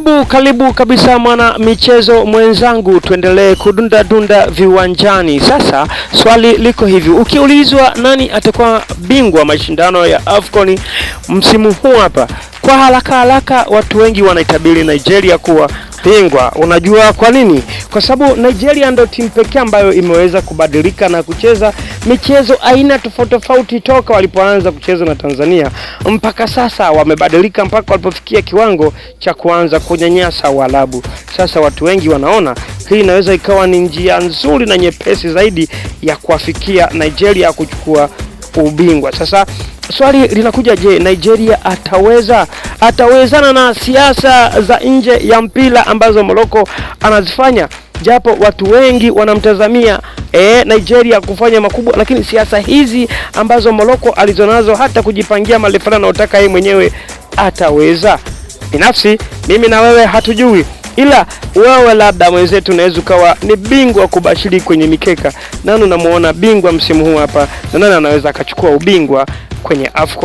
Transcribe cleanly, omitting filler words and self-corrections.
Karibu karibu kabisa mwana michezo mwenzangu, tuendelee kudunda dunda viwanjani. Sasa swali liko hivi, ukiulizwa nani atakuwa bingwa mashindano ya AFCON msimu huu hapa, kwa haraka haraka watu wengi wanaitabiri Nigeria kuwa bingwa. Unajua kwa nini? Kwa sababu Nigeria ndio timu pekee ambayo imeweza kubadilika na kucheza michezo aina tofauti tofauti toka walipoanza kucheza na Tanzania mpaka sasa wamebadilika mpaka walipofikia kiwango cha kuanza kunyanyasa Waarabu. Sasa watu wengi wanaona hii inaweza ikawa ni njia nzuri na nyepesi zaidi ya kuwafikia Nigeria kuchukua ubingwa. Sasa swali linakuja, je, Nigeria ataweza atawezana na siasa za nje ya mpira ambazo Morocco anazifanya? Japo watu wengi wanamtazamia Nigeria kufanya makubwa, lakini siasa hizi ambazo Morocco alizonazo hata kujipangia marefa anayotaka yeye mwenyewe ataweza? Binafsi mimi na wewe hatujui, ila wewe labda mwenzetu unaweza ukawa ni bingwa kubashiri kwenye mikeka. Nani unamuona bingwa msimu huu hapa na nani anaweza akachukua ubingwa kwenye AFCON?